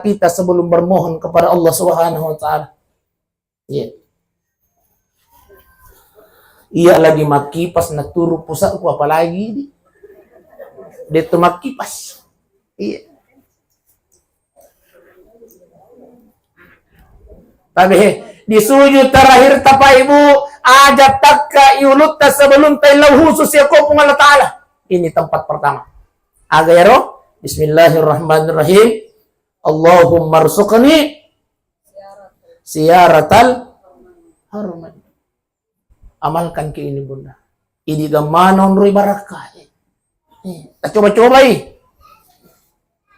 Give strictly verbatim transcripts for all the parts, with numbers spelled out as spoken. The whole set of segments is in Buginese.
kita sebelum bermohon kepada Allah Subhanahu wa Ta'ala. Iya. Iya, lagi makkipas naturu pusatku, apalagi di, de' tu makkipas. Iya. Tapi di sujud terakhir ta, Pak Ibu, aja takka i ulutta sebelum taillau khusus ya ko Puang Allah Ta'ala. Ini tempat pertama. Aga ero? Bismillahirrahmanirrahim. Allahumma rzuqni ziyaratal haramain. Amalkan ki ini, Bunda. Idi gammana onroi barakka. Eh, tacoba-cobai.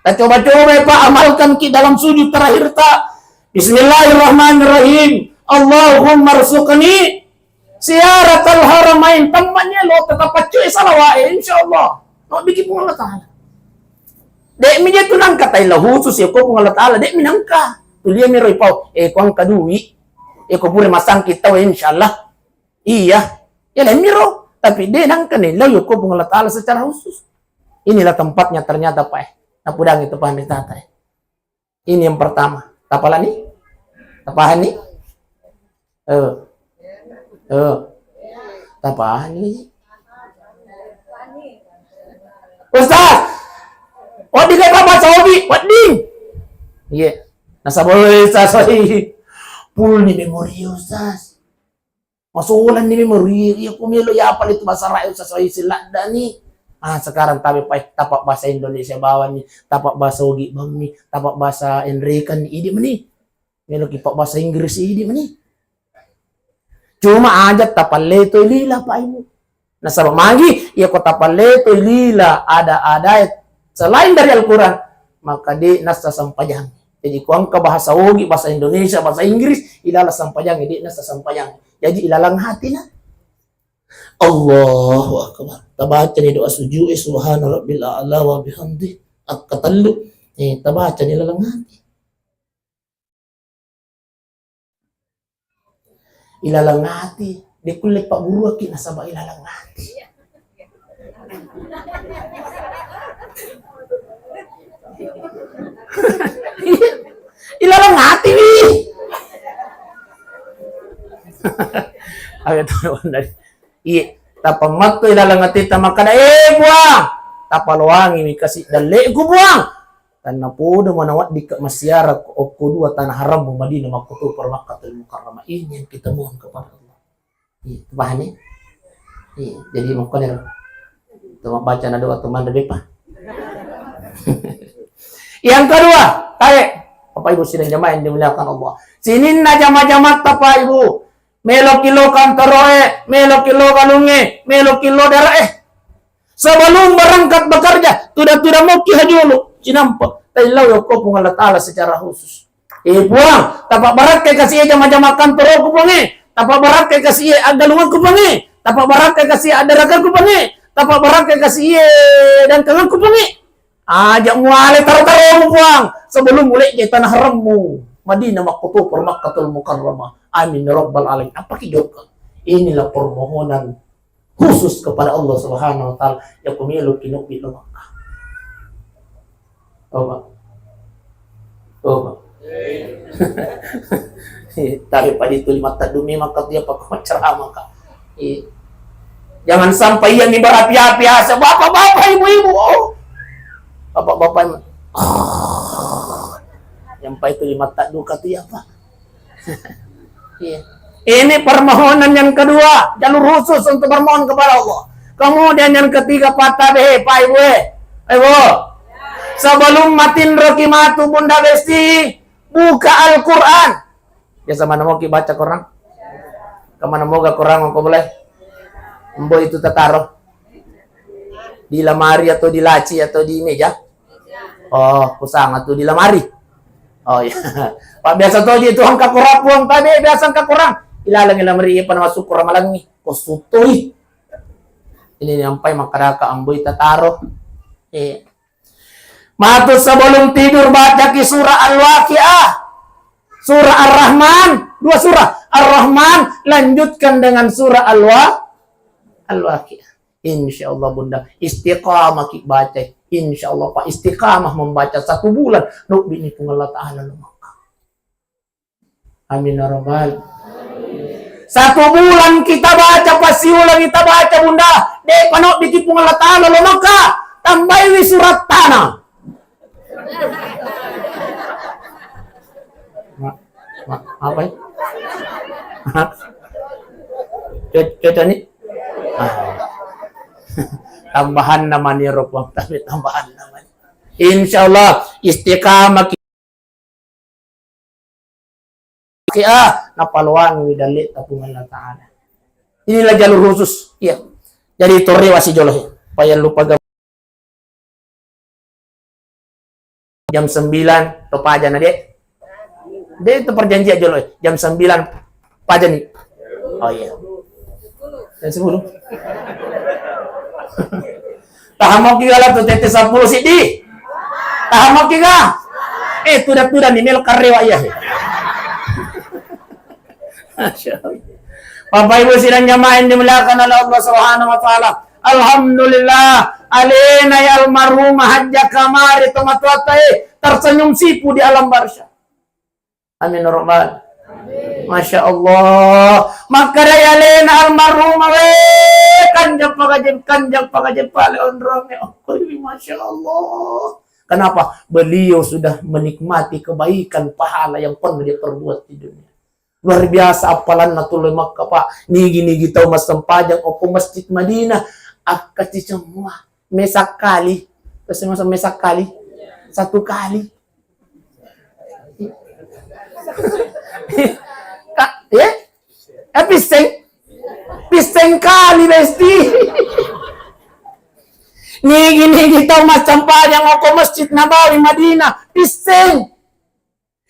Tacoba-cobai, Pak, amalkan ki dalam sujud terakhir ta. Bismillahirrahmanirrahim. Allahumma rzuqni ziyaratal haramain. Temmannya lo tetap paccoe salawat, eh, insyaallah. No biki Puang Allah Ta'ala. De' mi je tu nangka taillau khusus ya ko Puang Allah Ta'ala, de' mi nangka. Tulia mi ro ipau, eh, ko engka dui, eh, ko pura masangki tau, insyaallah. Iya. Ya, lain mi ro. Tapi de' nangka naillau ya ko Puang Allah Ta'ala secara khusus. Inilah tempatnya ternyata, Pak, eh. Napudangi tu paham tata, eh. Ini yang pertama. Tapalani? Tapahani? Eh. Eh. Tapahani? Ustaz, wedding ka bahasa Ogi? Wedding. Iya. Nasaba, Ustaz, pulni memori, Ustaz. Masolanni memori, iya ko melo iya pale tu bahasa Arab, Ustaz, seladdani. Ah, sekarang tabe pai, tapa bahasa Indonesia bawani, tapa bahasa Ogi bammi, tapa bahasa Enrekan idi meni. Melo ki pa bahasa Inggris idi meni. Cuma aja tapalletoi lila, Pak Ibu. Nasaba magi, iya ko tapalletoi lila ada-ada selain dari Al-Quran, maka de' nassa sampajang. Jadi ko engka bahasa Ogi, bahasa Indonesia, bahasa Inggris, ilalang sampajang, de' nassa sampajang. Jadi ilalang hati na. Allahu Akbar. Tabacani doa sujud, eh, Subhana Rabbil A'la wa bihamdi. Akkatellu. Eh, tabacani ilalang hati. Ilalang ati, de' kulle pagguruaki nasaba ilalang ati. Ilalang ati wi. Ayo, tahu dari. Iya, tapammatto ilalang ati ta makkada, "Eh, Puang, tapaloangi mi kasi dalle'ku, Puang." Tannapodo manaweddikka massiara okko dua tanah harammu Madinah makkutoparo Makkatul Mukarramah. Ini yang kita mohon kepada Allah. Iya, pahami? Iya, jadi makkoniro. Tuma baca na doa teman lebih pah. Yang kedua, tae, Bapak Ibu sidang jamaah yang dimuliakan Allah. Sininna jama-jamatta, Pak Ibu, meloki lo kantoroe, meloki lo galunge, meloki lo dare'e. Sebelum berangkat bekerja, tuda-tuda moki hajulu, cinampa. Taillau yokko Puang Allah Ta'ala secara khusus. Eh, Puang, tapabbarakkai kasi e jama-jama kantoroku, Puang e. Tapabbarakkai kasi e aggalungakku, Puang e. Tapabbarakkai kasi e addarakakku, Puang e. Tapabbarakkai kasi e dangkangakku, Puang e. Aja muale taro-taromu, Puang, sebelum mulai je tanah harammu Madinah makkutoparo Makkatul Mukarramah. Amin ya rabbal alamin. Apa ki jokka? Inilah permohonan khusus kepada Allah Subhanahu wa Ta'ala. Ya, ku melo kinobbi lo Makkah. Coba. Coba. Tapi pada itu lima tadumi maka dia pakai ceramah, Kak. Iya. Jangan sampai ia mi berapi-api asa, bapak-bapak, ibu-ibu. Oh. Bapak-bapak, yang pai itu lima tak duka tu ya, Pak. Iya. Ini permohonan yang kedua, jalur khusus untuk bermohon kepada Allah. Kemudian yang ketiga, Pak Tabe, Pak Ibu, eh. Ibu. Sebelum matinroki matu Bunda Besti, buka Al-Quran. Biasa mana mau ki baca Quran? Kemana mau ga Quran, engkau boleh? Embo itu tataro. Di lamari atau di laci atau di meja? Oh, kusanga tu di lamari. Oh, iya. Pak, biasa to je tu angka Quran, Puang, tabe biasa angka Quran. Ilalang lamari, iya, pada masuk Quran malangi. Ko sutoi. Ini nyampai makadaka amboi tataro. Eh. Matu sebelum tidur bacaki surah Al-Waqiah. Surah Ar-Rahman, dua surah. Ar-Rahman, lanjutkan dengan surah Al-Wa-, Al-Waqiah. Insya Allah, Bunda, istiqamah ki baca. Insya Allah, Pak, istiqamah membaca satu bulan, nobbi ni Puang Allah Ta'ala lo Makkah. Amin ya Rabbal. Satu bulan kita baca, pasiulang kita baca, Bunda, de' pa nobbi ki Puang Allah Ta'ala lo Makkah, tambaiwi surat tanah. Ma-, ma-, apa ya? Cocok ni? Ah. Tambahan namanya rokok, tapi tambahan namanya. Insya Allah istiqamah ki-, ah, napaloang wi dalle' ta Puang Allah Ta'ala. Inilah jalur khusus. Iya. Jadi torrewa si jolo. Payah lupa gam-, jam sembilan to pajana, Dek. Dek, itu perjanjian jolo, jam sembilan pajani. Oh iya. Jam sepuluh. Tahamoki gala tu tete sepuluh sidi. Tahamoki ga? Eh, tuda-tuda ni melo karewa iya. Masya Allah. Bapak Ibu sidang jamaah yang dimuliakan oleh Allah Subhanahu wa Ta'ala. Alhamdulillah, alena ya almarhumah Hajjah Kamari tomatoatta, eh, tersenyum sipu di alam barzah. Amin ya Rabbal. Masya Allah. Makkeda alena almarhumah, we, kanjeng pakaje-, kanjeng pakaje pale onrong, ya Allah, Masya Allah. Kenapa? Beliau sudah menikmati kebaikan pahala yang pernah dia perbuat di dunia. Luar biasa appalanna tu lo Makkah, Pak. Nigi-nigi tau massempajang okko Masjid Madinah, akka cicemua. Mesak kali. Terus masa mesak kali? Satu kali. Ka-, eh? Eh, pisseng? Pisseng kali, Besti. Nigi-nigi tau massempajang okko Masjid Nabawi Madinah, pisseng.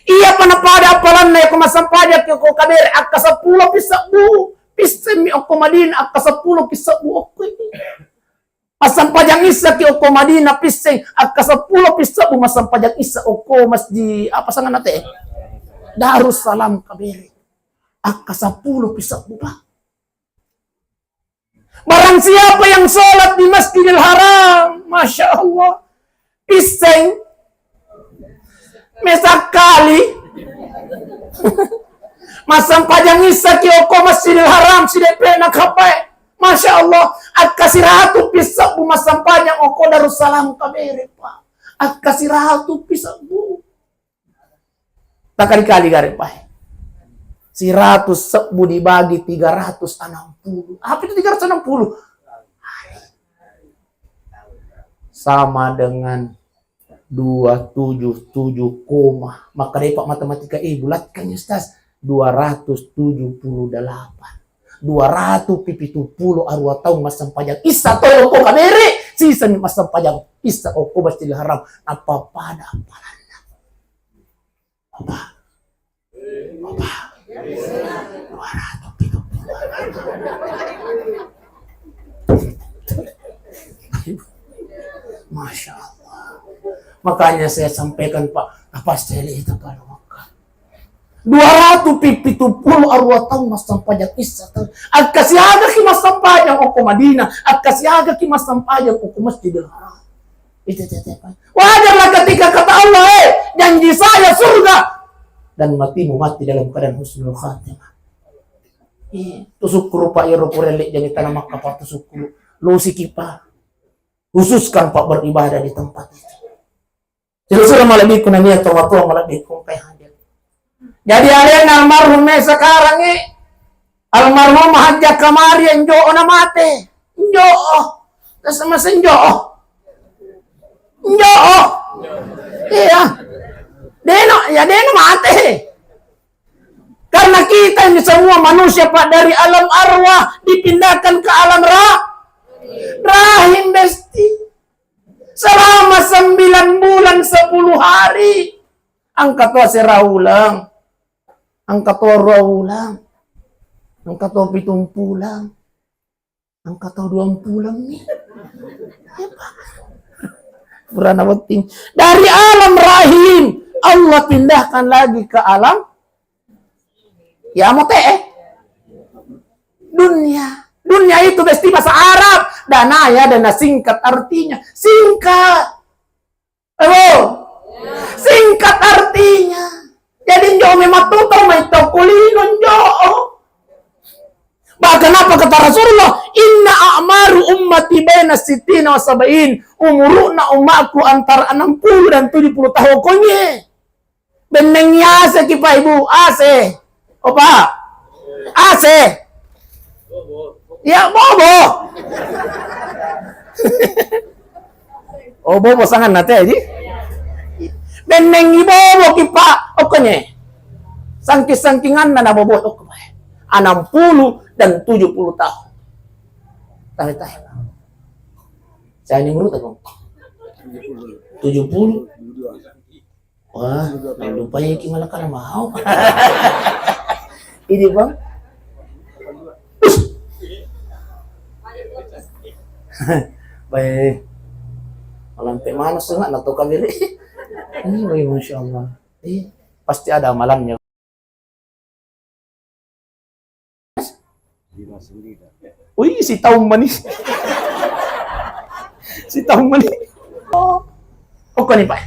Iyapa napada appalanna, iyako massempajang ki okko Kabere, akka seppulo pi sebbu. Pissemmi okko Madinah, akka seppulo pi sebbu okko ini. Massempajang issa ki okko Madinah, pisseng, akka seppulo pi sebbu massempajang issa okko masjid, apa sanganna te? Darussalam Kabere. Akka seppulo pi sebbu, Pak. Barang siapa yang sholat di Masjidil Haram, Masya Allah, pisseng, mesak kali. Massempajang issa ki okko Masjidil Haram, sidepe na kapai. Masya Allah, akka siratu pi sebbu massempajang okko Darussalam Kabere, Pak. Akka siratu pi sebbu. Takali-kali gare, Pak. Siratus sebbu dibagi tiga ratus enam puluh. Apa itu tiga ratus enam puluh? Sama dengan dua tujuh tujuh koma. Maka deh, Pak, matematika, eh, bulatkan, Ustaz. Dua ratus tujuh puluh delapan. Dua ratus pitu puluh arua taung massempajang issa tolo ko Kabere, sisani massempajang issa okko Masjidil Haram. Apa pada appalanna? Apa? Apa? Dua ratus pitu puluh. Masya Allah. Makanya saya sampaikan, Pak, apa saya lihat apa Mekah? Dua ratus pitu puluh arua taung massempajang issa tau. Akka siaga ki massempajang okko Madinah, akka siaga ki massempajang okko Masjidil Haram. Itu tetep. Wajarlah ketika kata Allah, eh, janji saya surga dan matimu mati dalam keadaan husnul khatimah. Iya, tu syukur, Pak, iro purelle jadi tanah Makkah, Pak, tu syukur. Lo siki, Pak. Khususkan, Pak, beribadah di tempat itu. Jadi sudah malebbiku nania tomatoa malebbiku engkai hadir. Jadi alena almarhum me sekarang, eh, almarhum Hajjah Kamari yang jo'o na mate. Jo'o. Terus masih jo'o. Jo'o. Iya. Deno, ya deno mate. Karena kita ini semua manusia, Pak, dari alam arwah dipindahkan ke alam ra-, rahim, Besti. Selama sembilan bulan sepuluh hari. Engka to asera uleng. Engka to arua uleng. Engka to pitung puleng. Engka to duang puleng ni. Purana penting. Dari alam rahim, Allah pindahkan lagi ke alam Ya, mau teh, eh? Dunia. Dunia itu, Besti, bahasa Arab. Dana ya, dana singkat artinya. Singkat. Ebo, singkat artinya. Jadi njo memang tuto mai tau kulino njo. Bahkan apa kata Rasulullah? "Inna a'maru ummati baina sittina wa sab'in." Umuruna umatku antara enam puluh dan tujuh puluh tahun konye. Bennengi ase ki, Pak, Ibu, ase. Opa. Ase. Ya, bobo. Oh, bobo sangan nate, di. Bennengi bobo ki, Pak. Okkonye. Sangking-sangkinganna na bobo, okko, Pak. Enam puluh dan tujuh puluh tahun. Tahe-tahe. Saya ni menurut aku. Tujuh puluh. Wah, lupa ya ki malah kalau mau. Ini, Bang. Baik. Malampe mana sengak nato kami. Ini, wih, Masya Allah. Eh, pasti ada amalannya. Wih, si tahun mani. Si tahun mani. Oh. Oke nih, Pak.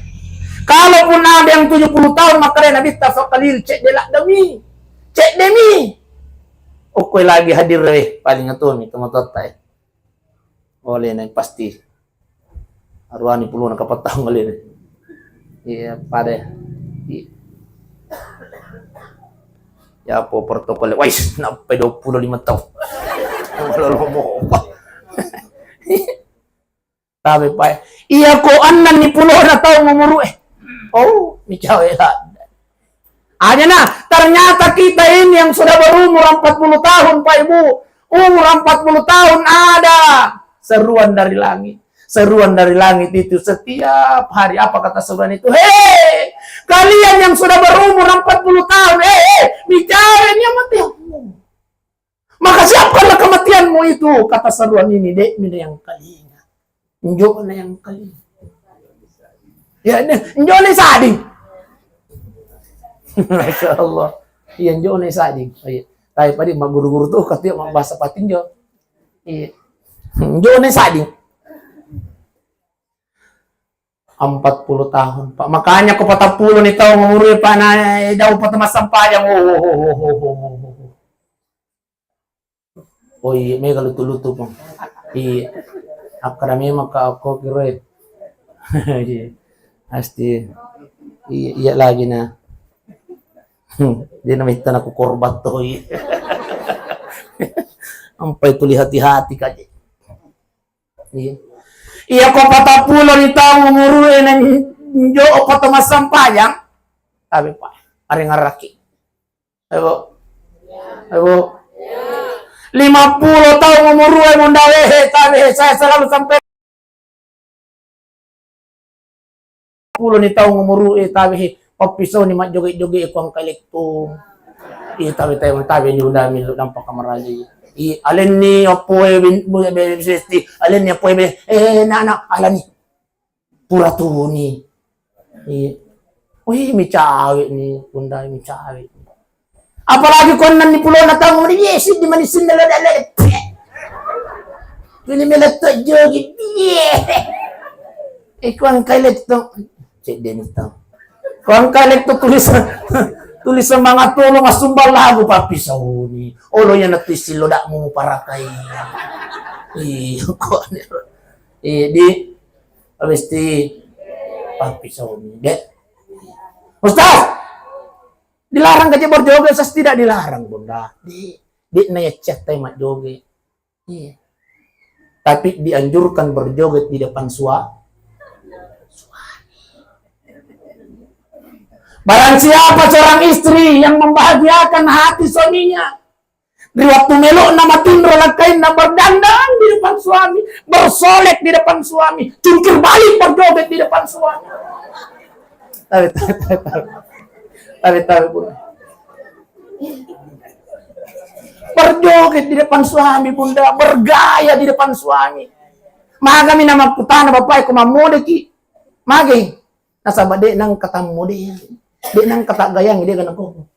Kalaupun ada yang tujuh puluh tahun, maka dia Nabi tafakalil, cek dia demi. Cek demi. Oke lagi hadir, eh, paling itu nih, teman-teman, eh. Oleh nih, pasti. Aruani pulona kapattaung alena. Iya, pada. Iya. Ya, po protokol. Wais, nappai dua puluh lima tahun. Lolo mopa. Tapi, Pak, iya ko enneng ni pulona taung umuru, eh. Oh, micawe lah. Aja nah, ternyata kita ini yang sudah berumur empat puluh tahun, Pak Ibu, umur empat puluh tahun ada seruan dari langit. Seruan dari langit itu setiap hari, apa kata seruan itu? "Hei, kalian yang sudah berumur empat puluh tahun, eh, eh, bicara ini mati." Maka siapkanlah kematianmu itu, kata seruan ini, dek mina yang kalinga. Njo na yang kalinga. Ya, ne, njo ne sading. Masya Allah. Iya, njo ne sading. Oh, iya. Tapi pada mak guru-guru tuh katanya mak bahasa patin jo. Iya. Njo ne sading. Empat puluh tahun, Pak. Makanya ko patappulo ni taung umuru, Pak, na, eh, dau pata massempajang. Oh, oh, oh, oh, oh, oh, oh. Oh iya, mega lutu-lutu, Pong. Iya. Akkada memang ka okko kiro e. Iya. Asti. Iya, iya lagi na. Hmm, dia namanya tanaku korban tuh, iya. Sampai tuli hati-hati kaji. Iya. Iya, ko patappulo ni taung umuru e, nang jo pata massempajang. Tapi, Pak, areng araki. Ayo, Bu. Ayo, Bu. Lima puluh taung umuru e, Bunda, wehe, tabe, saya selalu sampai puluh ni taung umuru e, tabe, he, pappisau ni majjoge-joge e, kuang kalettung. Iya, tabe, tabe, tabe, ni Bunda, milu dampa kamaraji. Iya, alenni, oppo e, bin, bu, be, sesti, alenni, oppo e, be, eh, nak, nak, alani. Pura tuni. Iya. Wih, micawe ni, Bunda, micawe. Apalagi ko enneng ni pulona taung, mani, ye, siddi mani sinna lada-lada. Ini mela to jogi. Ye. Eh, kuang kaletto. Cek dia ni taung. Kuang kaletto tulisan, tulisan mangatolo masumbang lagu pappisauni. Olo iya na tuisi lodakmu parakai. Iya, kuang. Iya, di Abis ti pappisauni, dek. Ustaz, dilarang ka je berjoget? Ustaz, tidak dilarang, Bunda. Di, di na yacciattai majjoget. Iya. Tapi dianjurkan berjoget di depan sua-, suami. Barang siapa seorang istri yang membahagiakan hati suaminya, ri wattu melo'na matinro lakkainna, berdandan di depan suami, bersolek di depan suami, cungkir balik berjoget di depan suami. Tabe, tabe, tabe, tabe. Tabe, tabe, Bunda. Berjoget di depan suami, Bunda, bergaya di depan suami. Magami namakkutana bapak e, ko mammodeki. Mage. Nasaba de nengka tammode. De nengka taggayang, de gana ko.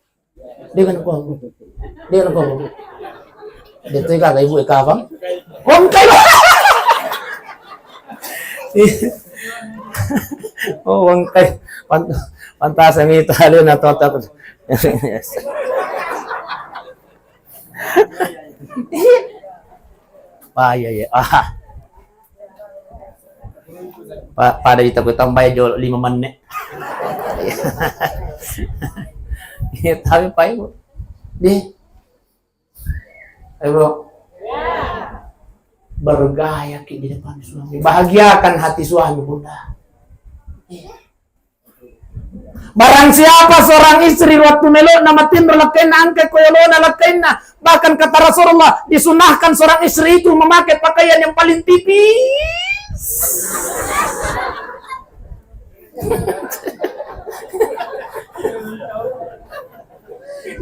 De gana ko. De gana ko. De tu gaga ibu e kafang. Wong kai. Oh, wengkai. Pant-, pantasang itu alena, toto. Pa, iya, iya. Ah. Pa-, pada ita ku tambai jolo lima menit. Iya, tapi Pak Ibu. Deh. Ayo, Bro. Bergaya ki di depan suami. Bahagiakan hati suami, Bunda. Iya. Barang siapa seorang istri waktu melokna matinro lakkainna, angkai koyolona lakkainna, bahkan kata Rasulullah, disunahkan seorang istri itu memakai pakaian yang paling tipis.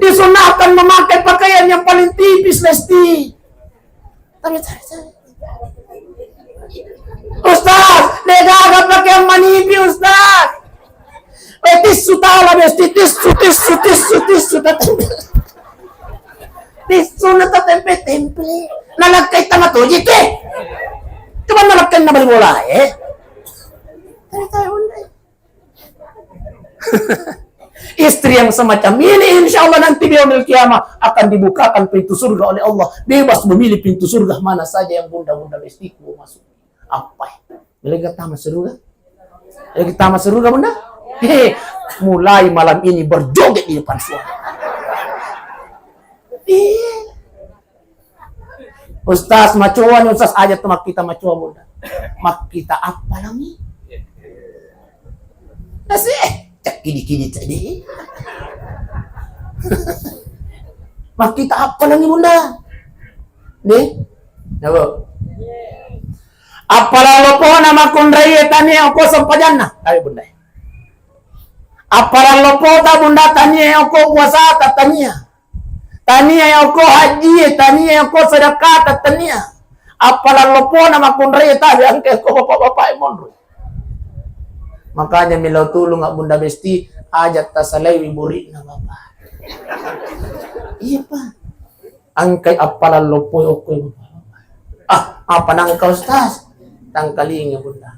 Disunahkan memakai pakaian yang paling tipis, Lesti. Tapi, tapi, tapi. Ustaz, de gaga pakaian manipi, Ustaz. Eh, tissu tala, Besti, tissu, tissu, tissu, tissu, tissu, tatempe. Tissu na tatempe-tempe. Nalakkai tama toji te. Cuma nalakkai na bali bola, eh. Tapi, tapi, Bunda. Istri yang semacam ini, insya Allah nanti di yaumil qiyamah akan dibukakan pintu surga oleh Allah. Bebas memilih pintu surga mana saja yang bunda-bunda bestiku masuk. Apa? Boleh kita masuk surga? Boleh kita masuk surga, Bunda? Hehe. Mulai malam ini berjoget di depan suami. Iya. Ustaz, macoa ni, Ustaz, aja tu makkita macoa, Bunda. Makkita apa lagi? Nasi, eh, cak kidi-kidi cak deh. Makkita apa lagi, Bunda? Deh, nabo. Appalang lopona makkunrai tania okko sempajanna. Tapi, Bunda. Appalang lopota, Bunda, tania okko puasata, tania. Tania okko hajjie, tania okko sedekata, tania. Appalang lopona makkunrai tabe angke okko bapak-bapak e monro. Makanya melo tulung, Bunda Besti, aja tasalaiwi buri'na bapak. Iya, Pak. Angkai appalang loppo okko bapak-bapak. Ah, apa nangka, Ustaz? Tangkalinga, Bunda.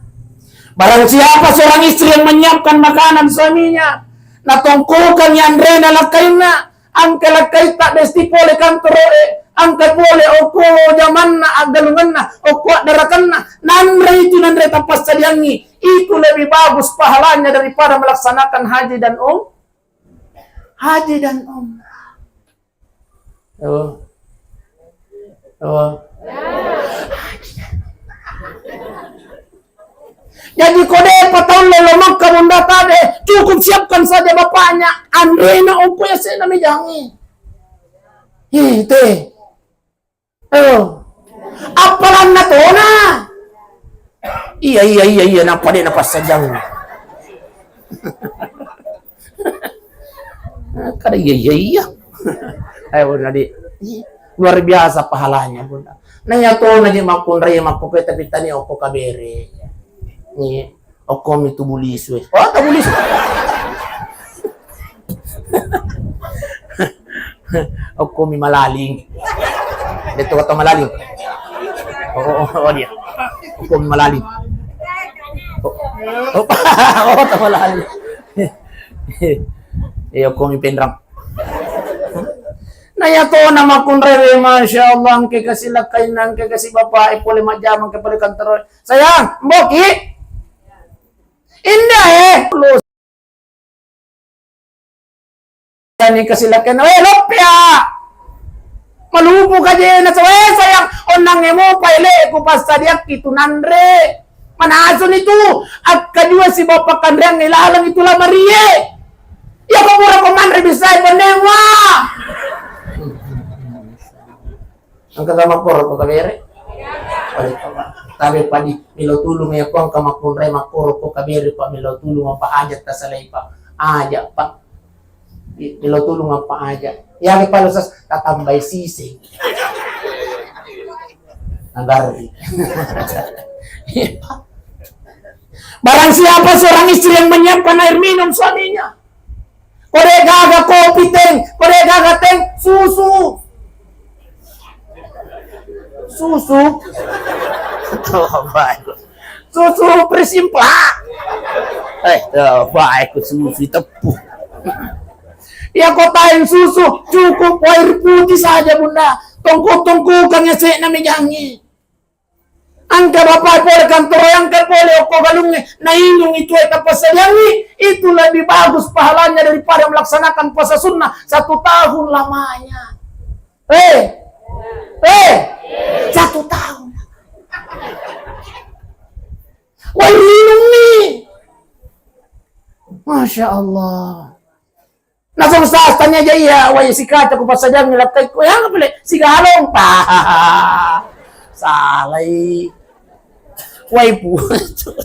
Barang siapa seorang istri yang menyiapkan makanan suaminya, natongkokangi anrena lakkainna, angka lakkaita besti pole kantoro'e, angka pole okko jamanna, aggalungenna, okko addarakenna, nanre itu nanre tapassadiangngi, itu lebih bagus pahalanya daripada melaksanakan haji dan um-, haji dan umrah. Oh. Oh. Jadi, ko de'pa tau lolo Makkah, Bunda, tabe, cukup siapkan saja bapaknya, anrena okko yasenna mejangnge. Ih, te. Oh. Appalanna tona. Iya, iya, iya, iya, nappa de' napassajang. Kada iya, iya, iya. Ayo, Bunda, di. Luar biasa pahalanya, Bunda. Nah, iya tona je makkunrai makkoke tapi tania okko kabere. Ni. Okkomi tu bulisu, eh. Oh, tu bulisu. Okkomi malaling. De'to kata malaling. Oh, oh, oh, oh, dia. Okkomi malaling. Oh, oh, oh, tu malaling. Eh, okkomi penrang. Nah, iya tona makkunrai, Masya Allah, angke kasi lakkainna, angke kasi bapak e pole majjama, angke pole kantoro. Sayang, mboki. Indah, eh. Lo. Tani kasilakan, "Eh, loppia. Malupu kajena, eh, sayang, onnang emo paile ku passadiakki tu nanre. Manasuni tu, akkajua si bapa kanreang ilaleng itu lamarie. Iya ko pura ko manre bisa pennewa." Engka ga makkoro ko kabere? Tabe padi, melo tulung iya ko engka makkunrai makkoro ko kabere, Pak, melo tulung apa aja tasalai, Pak. Aja, Pak. Melo tulung apa aja. Iya, Pak, lo sas tatambai siseng. Nagari. Barang siapa seorang istri yang menyiapkan air minum suaminya, ko de gaga kopi, teng, ko de gaga teng, susu. Susu. Toba. Susu prisimple. Eh, coba aku susu teppu. Ya, kotain susu, cukup air putih saja, Bunda. Tongkok-tongkokan ya, sek na mejangi. Engka bapak pole kantoro, engka pole okko galungnge, nainung itu air tapassadiangi, itu lebih bagus pahalanya daripada melaksanakan puasa sunnah satu tahun lamanya. Eh, eh, satu tahun. Wai rinung ni. Masya Allah. Naseng sastanya aja iya, wai sikaca ku passajangi lakkaikku. Ya, apa le? Sigalong. Salai. Wai pu.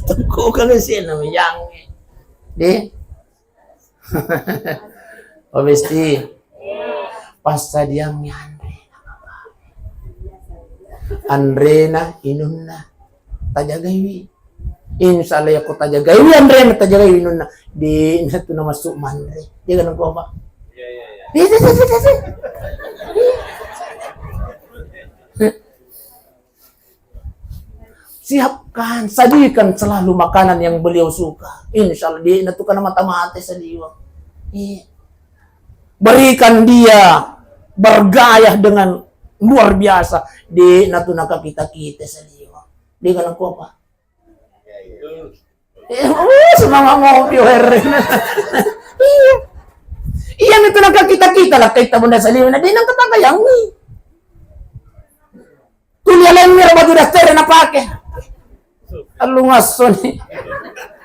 Tengko kan sih namanya. Deh. Oh, besti. Passadiangngi anre. Anrena, inunna. Tajagaiwi. Insya Allah, yakko tajagaiwi anrena, tajagaiwi inunna. Di natu namassu manre. Dia kan apa? Iya, iya, iya. Di, di, di, di, di, di. Siapkan, sajikan selalu makanan yang beliau suka. Insya Allah, dia itu kena mata-mata saliwa. Iya. Berikan dia bergaya dengan luar biasa. Di natu naka kita kita saliwa. Dia kan apa? Eh, oh, semangat ngopi, wer. Iya. Iya, itu naka kita kita lah, kita bunda saliwa. Nah, dia nang kata yang ni. Tuli alemmi ro baju daster napake. Allungassoni.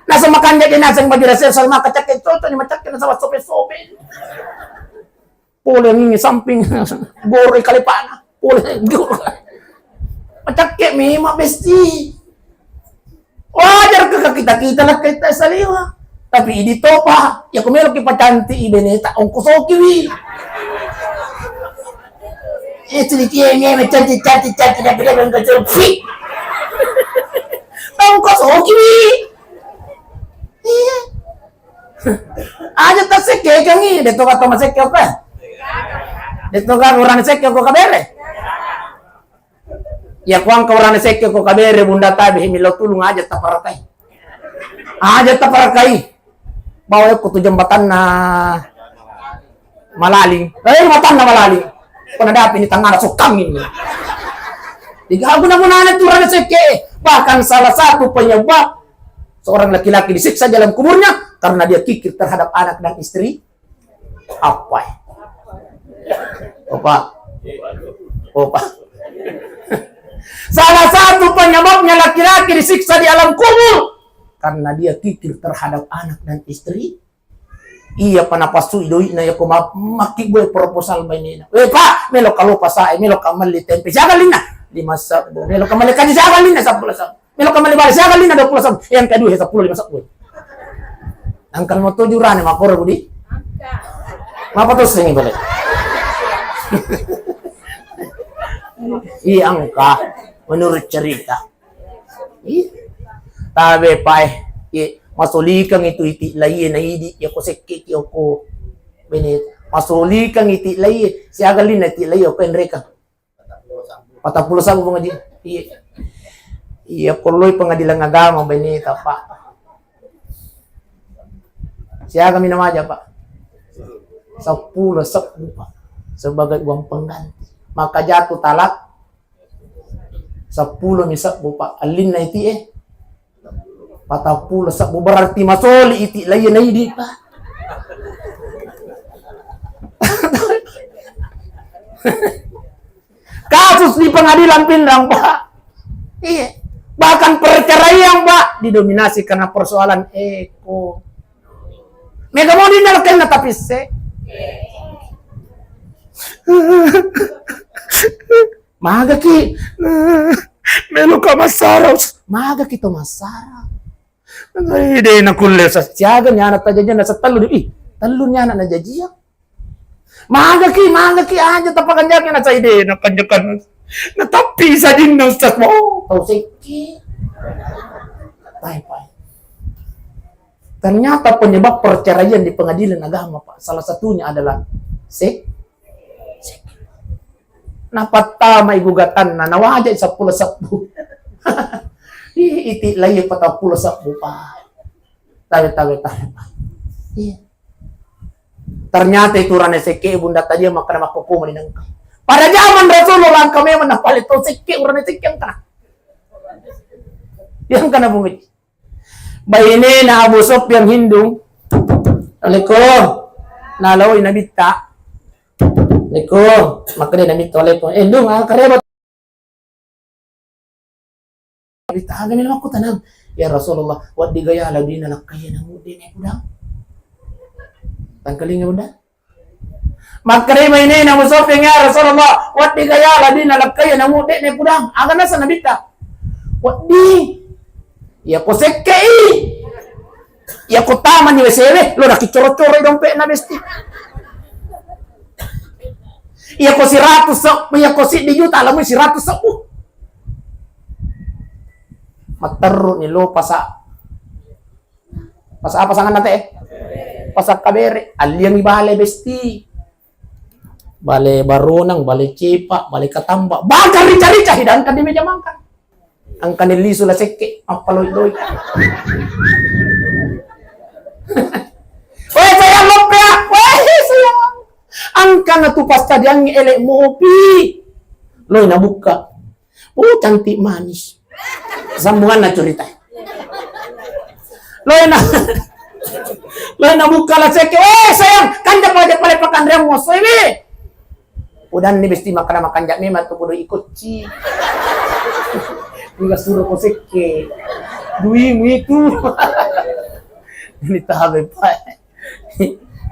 Naseng makanja je naseng baju daster, salma kacakke cocok ni macakke nasaba sope-sope. Pole ni samping goro kalepana. Pole goro. Macakke memang besti. Wajar ke kita-kita lah kita saliwa. Tapi idi topa, ya ku melo ki pacanti i beneta ongkosoki wi. Eh, sedikit ini cantik, cantik, cantik, tapi dia belum kecil. Ongkosoki wi. Iya. Aja tasekke kangi, de toka to masekke apa? De toka urang sekke ko kabere. Ya, kuang ka urane sekke ko kabere, bunda tabe, millau tulung aja taparakai. Aja taparakai. Bawa ko tu jembatanna Malaling. Eh, jembatanna Malaling. Ko nadapi ni tangana sukang ini. Tiga guna-gunanya tu urane sekke. Bahkan salah satu penyebab seorang laki-laki disiksa dalam kuburnya karena dia kikir terhadap anak dan istri. Apa? Opa. Opa. Salah satu penyebabnya laki-laki disiksa di alam kubur karena dia kikir terhadap anak dan istri. Iya, pa napassu doi'na, ya ko ma-, makki gue proposal bainena. Eh, Pak, melo kalo pasae, melo kamelli tempe. Siaga linna? Lima sabbu. Melo kamelli kaji siaga linna? Seppulo sabbu. Melo kamelli bale siaga linna? Dua puluh sabbu. Yang kedua, seppulo lima sabbu. Angkal mau tujuh rane makoro budi. Apa tuh sini balik? Iya, angka. Menurut cerita. Iya. Tabe pae. Iya. Masolikang itu iti laie na idi ya ko sekke ki oko. Bene. Masolikang iti laie. Siaga linna iti laie oko enreka. Patappulo sabbu pengaji. Iya. Iya, ko loi pengadilan agama bene tapa. Siaga mina maja, Pak? Seppulo sebbu, Pak. Sebagai uang pengganti. Maka jatuh talak seppulo mi sebbu, Pak. Allinna iti, eh. Patappulo sebbu berarti masoli iti laie na idi, Pak. Kasus di pengadilan Pinrang, Pak. Iya. Bahkan perceraian, Pak, didominasi karena persoalan eko. Mega mau dinalkenna tapi se. Maga ki. Melo ka massara. Maga ki to massara. Ide na kulle sa-, siaga ni anak tajajiang na setellu di, ih, tellu ni anak na jajiang. Maga ki, maga ki aja tapakanjaki na saide na kanjakan. Na tapi sajinna Ustaz, oh, tau sekki. Pai, pai. Ternyata penyebab perceraian di pengadilan agama, Pak, salah satunya adalah sek-, sek-, napattamai gugatanna, nawajai seppulo sebbu. Ih, iti laiye patappulo sebbu, Pak. Tabe, tabe, tabe, Pak. Iya. Ternyata itu urane sekke, Bunda, tadi makkeda makkokko mani nengka. Pada zaman Rasulullah engka memang napale to sekke, urane sekke engka. Yang kena bumi. Bainena Abu Sufyan Hindung. Assalamualaikum. Naloi Nabitta. Assalamualaikum. Makkeda Nabitta, "Waalaikum." Eh, Ndung, ah, kareba. Nabitta, aga melo makkutanang. "Ya Rasulullah, wedding gaya ladina lakkaiya namu de' ne pudang." Tangkalinga, Bunda. Makkeda bainena Abu Sufyan, "Ya Rasulullah, wedding gaya ladina lakkaiya namu de' ne pudang." Aga nasa Nabitta? Wedding. Iya ko sekkei. Iya ko tamani W C W, lo naki coro-coro i dompetna besti. Iya ko siratus se-, iya ko siddi juta, lamui siratus sebbu. Matterru ni lo pasa. Pasa apa sanganna te? Pasa Kabere. Alliangi bale besti. Bale Baronang, bale Cepa, bale Katamba. Bahkan rica-rica hidangkan di meja makan. Engkani lisu la sekke, appaloi-loi. Weh, sayang, loppe, ah. Weh, sayang. Engkana tu pas tadiangi elek mopi. Loi nabukka. Oh, cantik manis. Sambunganna curita. Loi na-, loi nabukka la sekke. "Weh, sayang, kanja pale, pale pakanreammu, assoi, weh." Udanni besti makkeda makanja memang tu bodo ikocci. Enggak suruh ko sekke. Duimu itu. Ini tabe, Pak.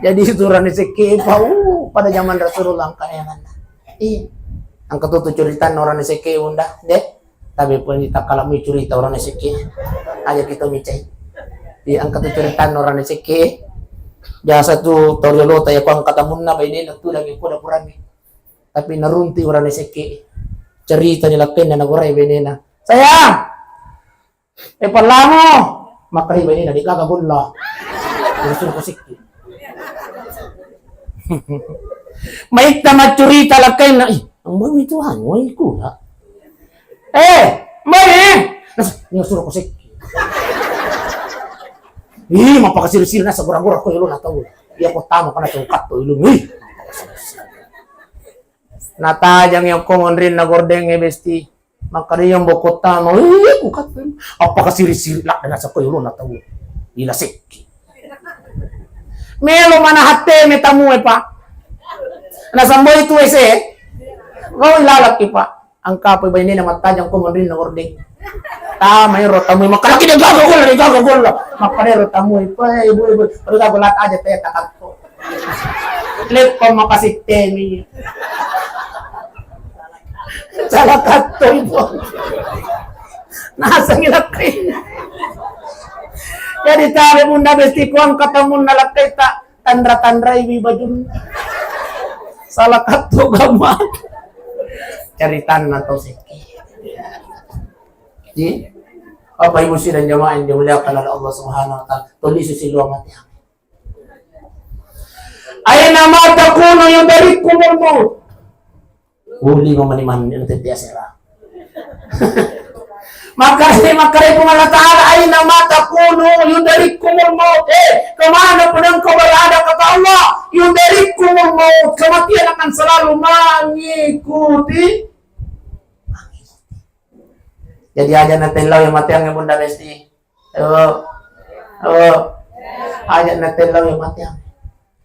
Jadi itu urane sekke, Pak. Uh, pada zaman Rasulullah engka emanna. Iya. Engka tu, tu curitanna urane sekke, Bunda. Dek. Tapi pun takkala mui curita urane sekke. Aja kita micai. Iya, engka tu curitanna urane sekke. Biasa tu tau riolota ya, ko engka tamunna bainena tu lagi ko dapurangnge. Tapi narunti urane sekke. Cerita ni lakkainna nagorai bainena. "Sayang! Eh, pallamu!" Makkeda bainena, "De' gaga golla." Terus ko sekke. Maitta maccurita lakkainna, "Ih, ambo mi tu anu, ih, kula." "Eh, mai, eh." Nas-, ni suro ko sekke. Ih, mappakasiri-siri nasa gora-gora ko yolona tau. Iya ko tama kana tau katto ilung. Ih. Natajang yokko monrinna gordeng e besti. Makkeda iya mbokko tama, "Ih, ku katto." Appakasiri-siri ladde nasa ko yolona tau. Ila sekke. Melo mana hatte me tamu e, Pak. Nasamboi tu ese. Kau ilalaki, Pak. Engka apa bainena mattajang ko monrinna gordeng. Tama ero tamu, makkalaki de' gaga golla, de' gaga golla. Makkeda ero tamu, "Ibu, ibu, ibu, de' gaga golla aja te takatto." Leppa makasittemi. Salah katto ibu. Nasengi lakkainna. Jadi tabe Bunda besti ko engka tamunna lakkaita. Tanra-tanraiwi bajunna. Salah katto gamma. Caritanna tau sekke. Ji? Bapak Ibu sidang jamaah yang dimuliakan oleh Allah Subhanahu wa Ta'ala. Tuli susi luang hati. Aina ma takunu yudrikkumul maut. Uli mamani-mani nanti biasa lah. Makasih, makasih Puang Allah Ta'ala, aina ma takunu yudrikkumul maut. Eh, kemana pun engkau berada, kata Allah, yudrikkumul maut, kematian akan selalu mengikuti. Jadi aja natellau ya matiang ya Bunda Besti. Oh. Oh. Aja natellau ya matiang.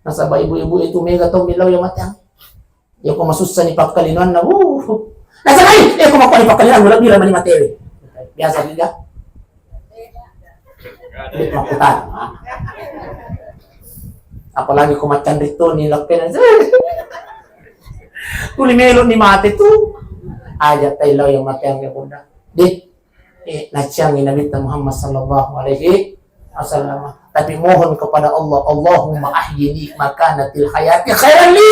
Nasaba ibu-ibu itu mega to millau ya matiang. Ya ko masussa ni pakkalinoanna, wuh. Nasaba, eh, ko makko ni pakkalinoanna, lebbi mani matewe. Biasa juga. Makkutana. Apalagi ko maccanri to ni lakkena. Tuli melo ni mate tu. Aja tai lao yang matiang ya Bunda. Deh. Eh, naciangi Nabitta Muhammad sallallahu alaihi wasallam. Tapi mohon kepada Allah, "Allahumma ahyini makanatil hayati khairan li."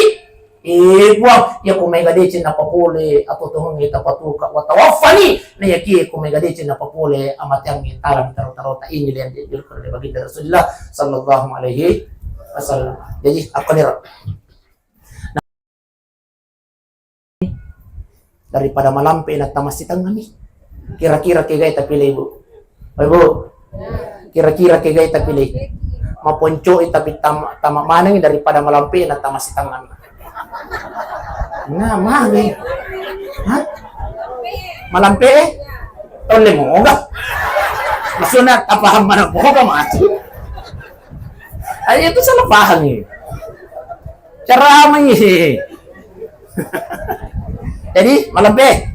Eh, Puang, ya ko mega deceng napapole atau tuhungi tapatuka, wa tawaffani, na yakie ko mega deceng napapole amateangi tala mitaro-tarota. Ini yang dianjurkan oleh baginda Rasulullah sallallahu alaihi wasallam. Jadi, aku nih, daripada malampe na tamassi tengngami. Kira-kira kegai tapi lebu. Pak Ibu, kira-kira kegai tapi le, maponcoi tapi tama, tama maneng daripada malampe na tama sitengah. Nah, magi. Hah? Malampe? Tolle moga. Maksudnya, apa mana moga mati? Ayo, itu salah paham ini. Ceramah ini. Jadi, malampe?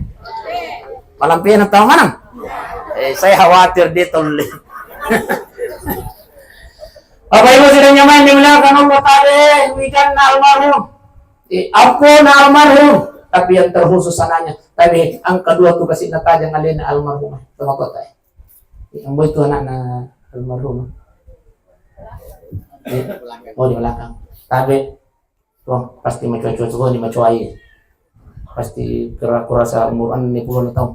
Malampe na tau mana? Eh, saya khawatir dia tolle. Bapak Ibu sidang jamaah yang dimuliakan Allah Ta'ala, wicanna almarhum. Eh, apa na almarhum? Tapi yang terkhusus anaknya. Tapi angka dua tu kasih natajang alena almarhum. Sama kota. Eh, ambo itu anaknya almarhum. Eh, oh, di belakang. Tapi, oh, pasti macoa-coa, di macoai. Pasti kira kurasa umur enam puluh tahun.